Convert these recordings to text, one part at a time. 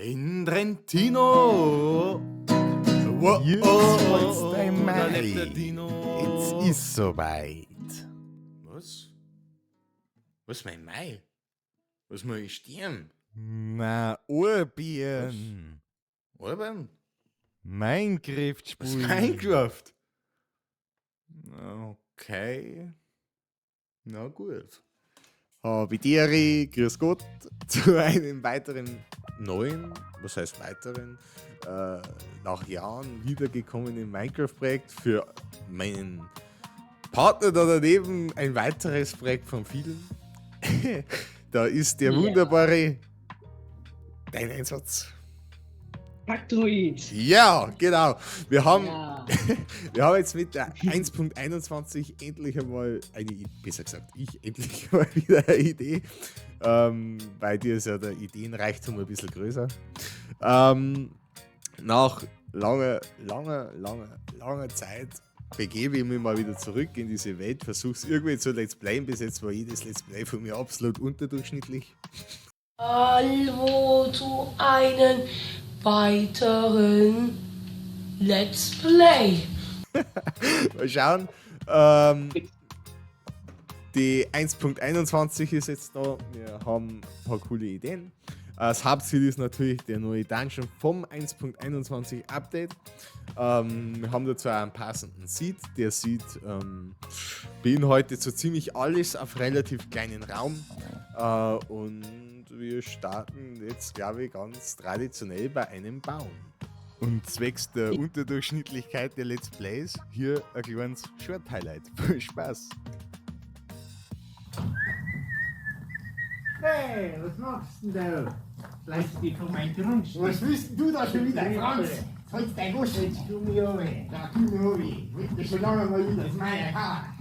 In Trentino. Wo, Jetzt oh, wird's dein da lebt der Mai. Dino. Jetzt ist soweit. Was? Was mein Mai? Was muss ich stehen? Na, Urbieren. Urban? Minecraft Was spielen. Minecraft? Okay. Na gut. Habe die Ehre, grüß Gott, zu einem weiteren neuen, was heißt weiteren, nach Jahren wiedergekommenen Minecraft-Projekt für meinen Partner da daneben, ein weiteres Projekt von vielen. Da ist der Ja. wunderbare dein Einsatz. Baktroid. Ja, genau. Wir haben, Ja. wir haben jetzt mit der 1.21 endlich einmal eine, besser gesagt, ich endlich mal wieder eine Idee. Bei dir ist ja der Ideenreichtum ein bisschen größer. Nach langer, langer, langer, langer Zeit begebe ich mich mal wieder zurück in diese Welt, versuch's irgendwie zu Let's Playen. Bis jetzt war jedes Let's Play von mir absolut unterdurchschnittlich. Hallo zu einem weiteren Let's Play. Mal schauen. Die 1.21 ist jetzt da. Wir haben ein paar coole Ideen. Das Hauptziel ist natürlich der neue Dungeon vom 1.21 Update. Wir haben dazu auch einen passenden Seed. Der Seed beinhaltet so ziemlich alles auf relativ kleinen Raum. Und wir starten jetzt, glaube ich, ganz traditionell bei einem Baum. Und zwecks der Unterdurchschnittlichkeit der Let's Plays hier ein kleines Short-Highlight. Viel Spaß! Hey, was machst du denn da? Schleichst dich von meinem Grundstück. Was willst denn du da schon wieder, Franz? Sollst dein Wusch Jetzt komm ich runter. Da komm ich runter. Willst du schon lange mal wieder, das ist meine Haar.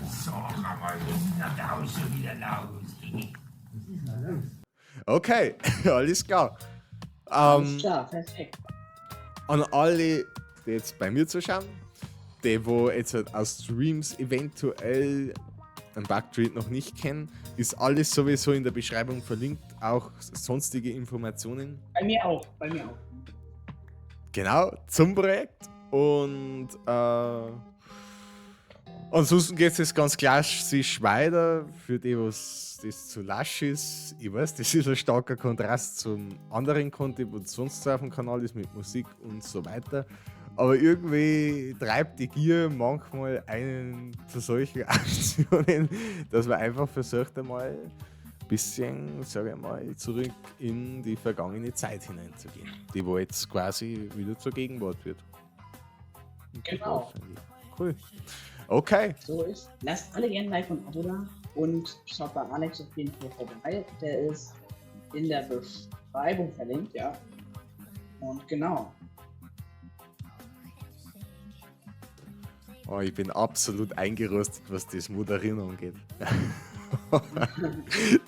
Sag einmal, was ist denn da schon wieder los? Was ist denn da los? Okay, alles klar. Alles klar, perfekt. An alle, die jetzt bei mir zuschauen, die wo jetzt halt aus Streams eventuell einen Bugdroid noch nicht kennen, ist alles sowieso in der Beschreibung verlinkt, auch sonstige Informationen. Bei mir auch, bei mir auch. Genau, zum Projekt. Und ansonsten geht es jetzt ganz klassisch weiter. Für die, was das zu lasch ist, ich weiß, das ist ein starker Kontrast zum anderen Content, was sonst so auf dem Kanal ist, mit Musik und so weiter. Aber irgendwie treibt die Gier manchmal einen zu solchen Aktionen, dass man einfach versucht, einmal ein bisschen, sag ich mal, zurück in die vergangene Zeit hineinzugehen, die wo jetzt quasi wieder zur Gegenwart wird. Und das Genau. war's eigentlich. Cool. Okay. So ist. Lasst alle gerne ein Like und ein Abo da und schaut bei Alex auf jeden Fall vorbei. Der ist in der Beschreibung verlinkt, ja. Und genau. Oh, ich bin absolut eingerostet, was das Moderieren angeht.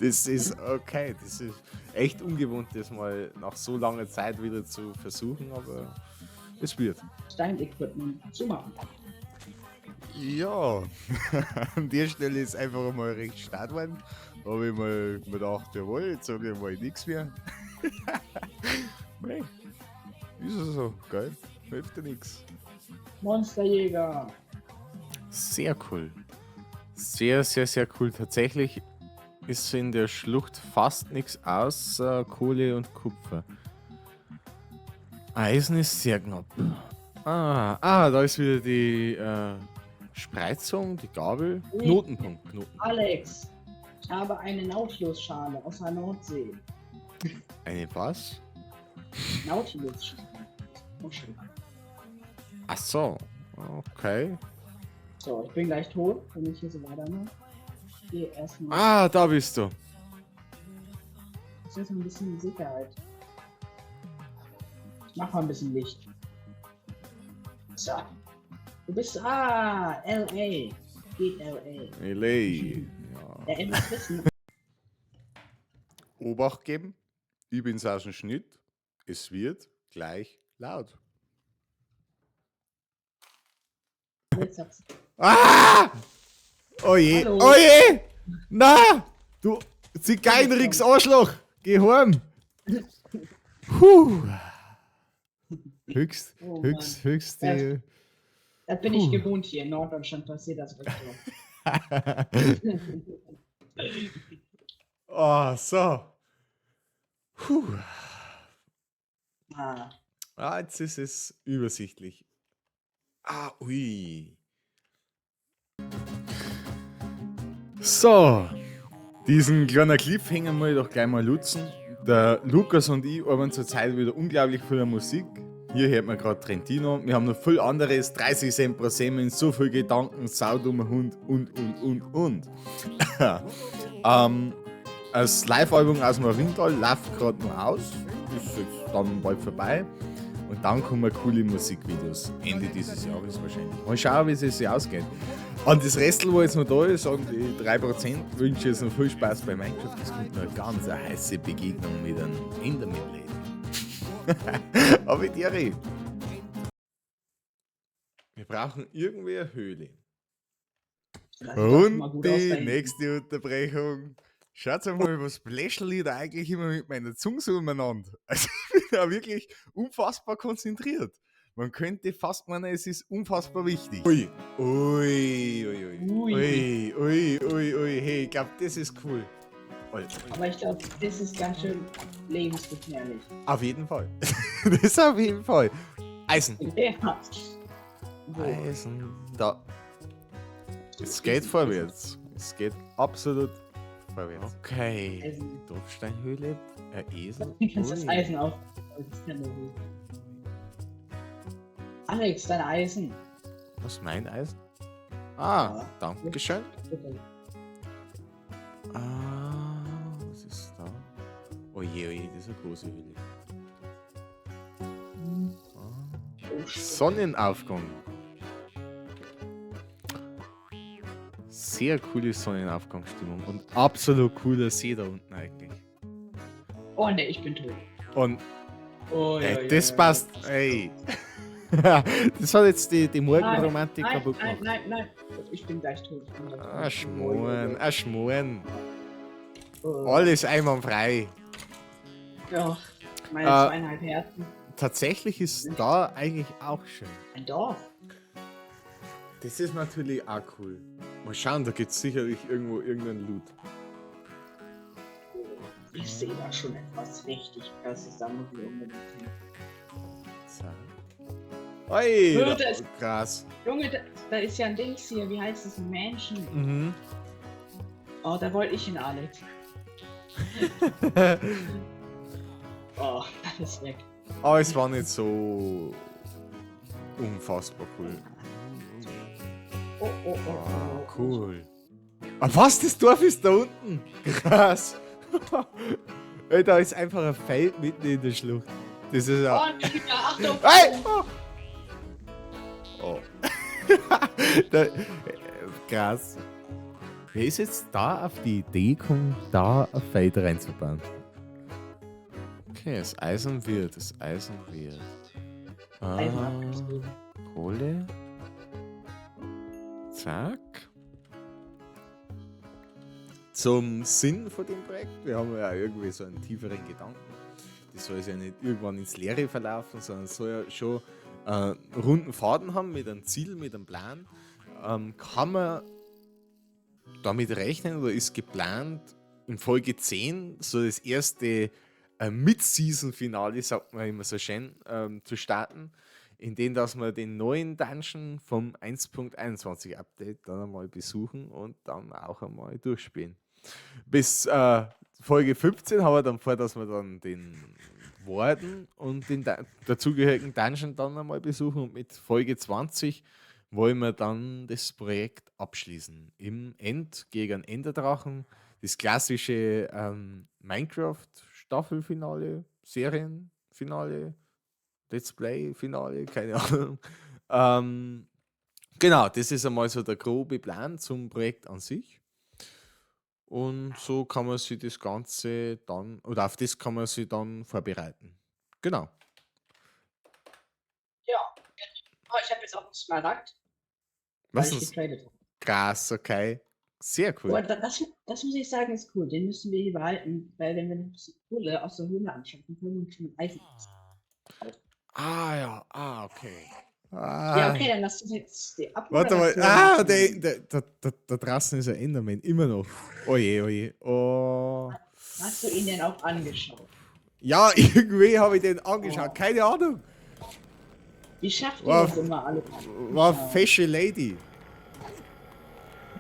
Das ist okay, das ist echt ungewohnt, das mal nach so langer Zeit wieder zu versuchen, aber es wird. Stein-Equipment zu machen. Ja, an der Stelle ist einfach mal recht stark geworden. Da hab ich mal mir gedacht, jawohl, jetzt sag ich mal nichts mehr. Mei, ist ja so, gell? Hilft ja nix. Monsterjäger! Sehr cool. Sehr, sehr, sehr cool. Tatsächlich ist in der Schlucht fast nichts außer Kohle und Kupfer. Eisen ist sehr knapp. Da ist wieder die Spreizung, die Gabel. Ui. Knotenpunkt, Knotenpunkt. Alex, ich habe eine Nautilus-Schale aus der Nordsee. Eine was? Nautilus-Schale. Muschel. Ach so, okay. So, ich bin gleich tot, wenn ich hier so weitermache. Ich gehe erstmal. Ah, da bist du. Ich setze ein bisschen Sicherheit. Ich mach mal ein bisschen Licht. So. Du bist. Ah, LA. Geht LA. LA. Ja. Der immer wissen. Obacht geben. Ich bin's aus dem Schnitt. Es wird gleich laut. Jetzt hab's. Ah! Oh je, Hallo. oh je! Na! Du Zigeunerix Arschloch! Geh heim! Puh! Höchst, Oh höchst, höchst Ja. die. Das bin ich Puh. gewohnt hier. In Norddeutschland passiert das öfter. Oh, so. Puh. Ah, Ah, jetzt ist es übersichtlich. Ah, ui. So, diesen kleinen Cliffhanger muss ich doch gleich mal nutzen. Der Lukas und ich arbeiten zurzeit wieder unglaublich viel an Musik. Hier hört man gerade Trentino. Wir haben noch viel anderes, 30 Cent pro Semmeln, so viel Gedanken, saudummer Hund und. Das Live-Album aus dem Windtal läuft gerade noch aus. Ist jetzt dann bald vorbei. Und dann kommen coole Musikvideos. Ende dieses Jahres wahrscheinlich. Mal schauen, wie es sich ausgeht. Und das Restl, wo jetzt noch da ist, und die 3%, wünsche ich jetzt noch viel Spaß bei Minecraft. Es kommt noch eine ganz eine heiße Begegnung mit einem Enderman Lady. Aber die Ehre. Wir brauchen irgendwie eine Höhle. das sieht auch schon mal Und gut aus die da hinten. nächste Unterbrechung. Schaut mal, was bläschel ich da eigentlich immer mit meiner Zunge so umeinander. Also ich bin da wirklich unfassbar konzentriert. Man könnte fast meinen, es ist unfassbar wichtig. Ui, ui, ui, ui. Ui. Ui, ui, ui, ui. Hey, ich glaube, das ist cool. Alter. Aber ich glaube, das ist ganz schön lebensgefährlich. Auf jeden Fall. Das ist auf jeden Fall. Eisen. Ja. Wo? Eisen. Da. Es geht vorwärts. Es geht absolut vorwärts. Okay. Eisen. Dorfsteinhöhle, ein Esel. Du kannst das Ui. Eisen auf. Das kann doch nicht. Alex, dein Eisen. Was, mein Eisen? Ah, Ja. danke schön. Bitte. Ah, was ist da? Oh je, oh je, das ist eine große Höhle. Ah. Oh, shit. Sonnenaufgang. Sehr coole Sonnenaufgangsstimmung und absolut cooler See da unten eigentlich. Oh ne, ich bin tot. Und Oh, ey, ja, das ja, passt, ja. ey. Das hat jetzt die Morgenromantik Nein, kaputt nein, gemacht. nein, nein. Ich bin gleich tot. Ich bin gleich tot. Ah, Schmoren, ah, Schmoren. Oh, Alles einwandfrei. Ja, meine 2,5 Herzen. Tatsächlich ist da eigentlich auch schön. Ein Dorf. Das ist natürlich auch cool. Mal schauen, da gibt es sicherlich irgendwo irgendeinen Loot. Ich sehe da schon etwas richtig krasses. Da muss ich unbedingt hin. So. Oi, Hör, da, das- krass. Junge, da ist ja ein Dings hier. Wie heißt das? Ein Mansion. Mhm. Oh, da wollte ich hin, Alex. Oh, das ist weg. Aber es war nicht so unfassbar cool. Oh, oh, oh, Ah, oh. cool. Ah, was? Das Dorf ist da unten? Krass. Ey, da ist einfach ein Feld mitten in der Schlucht. Das ist Oh, ja. ein Creeper, Achtung! Hey! Oh. Oh. Da, krass. Wer ist jetzt da auf die Idee gekommen, da ein Feld reinzubauen? Okay, das Eisen wird, das Eisen wird. Ah, Eisen abgezogen. Kohle. Zack. Zum Sinn von dem Projekt. Wir haben ja irgendwie so einen tieferen Gedanken. Das soll ja nicht irgendwann ins Leere verlaufen, sondern es soll ja schon einen runden Faden haben mit einem Ziel, mit einem Plan. Kann man damit rechnen oder ist geplant, in Folge 10 so das erste Mid-Season-Finale, sagt man immer so schön, zu starten, in dem, dass wir den neuen Dungeon vom 1.21 Update dann einmal besuchen und dann auch einmal durchspielen. Bis Folge 15 haben wir dann vor, dass wir dann den Warden und den dazugehörigen Dungeon dann einmal besuchen und mit Folge 20 wollen wir dann das Projekt abschließen. Im End gegen Enderdrachen, das klassische Minecraft-Staffelfinale, Serienfinale, Let's Play-Finale, keine Ahnung. Genau, das ist einmal so der grobe Plan zum Projekt an sich. Und so kann man sich das Ganze dann, oder auf das kann man sich dann vorbereiten. Genau. Ja. Oh, ich habe jetzt auch einen Smaragd, Was weil ich ist getradet habe. krass, okay. Sehr cool. Aber das muss ich sagen, ist cool. Den müssen wir hier behalten, weil wenn wir noch ein bisschen Kohle aus der Höhle anschaffen, können wir uns schon Eisen. Ah ja, ah, okay. Ja, Ah. okay, dann lass uns jetzt die Warte mal, Abmoderation ah, machen. da draußen ist ein Enderman, immer noch. Oje, oje, oh. Hast du ihn denn auch angeschaut? Ja, irgendwie habe ich den angeschaut, Oh. keine Ahnung. Wie schafft ihr War das immer alle? War fesche Lady.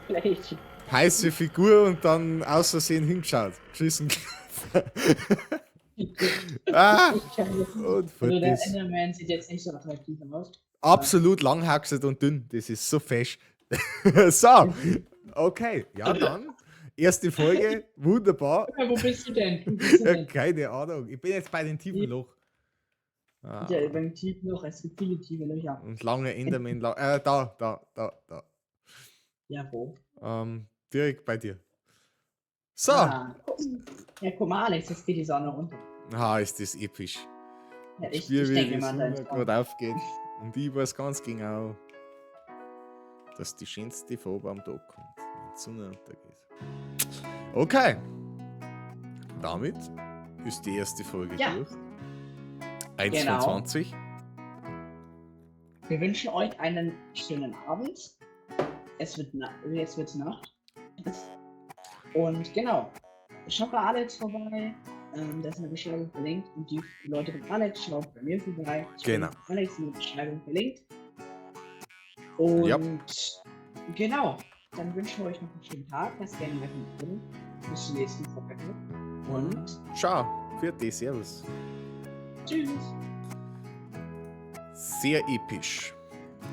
Vielleicht. Heiße Figur und dann aus Versehen hingeschaut. Geschissen. Ah, und Also der fort ist. Enderman sieht jetzt nicht so attraktiv aus. Absolut langhaxelt und dünn. Das ist so fesch. So, okay. Ja, dann. Erste Folge. Wunderbar. Ja, wo bist du denn? Wo bist du Ja, denn? keine Ahnung. Ich bin jetzt bei den tiefen Loch. Ah, Ja, beim tiefen Loch, es gibt viele tiefe Löcher. und lange Enderman. Da, da, da, da. Ja, wo? Direkt bei dir. So. Ah. Ja, guck mal, Alex, jetzt geht die Sonne runter. Ah, ist das episch. Ja, ich, Spür, ich wie denke die immer an Sonne deinen Traum. gerade aufgeht. Und ich weiß ganz genau, dass die schönste Farbe am Tag kommt, wenn die Sonne untergeht. Okay. Damit ist die erste Folge Ja. durch. 1 Genau. von 20. Wir wünschen euch einen schönen Abend. Es wird, na jetzt wird's Nacht. Und genau. Schaut bei Alex vorbei. Da ist in der Beschreibung verlinkt. Und die Leute von Alex schaut bei mir vorbei. Ich bin Genau. Alex in der Beschreibung verlinkt. Und Ja. genau. Dann wünschen wir euch noch einen schönen Tag. Lasst gerne ein Like und ein Abo. Bis zur nächsten Folge. Und Ciao. Vierte, Servus. tschüss. Sehr episch.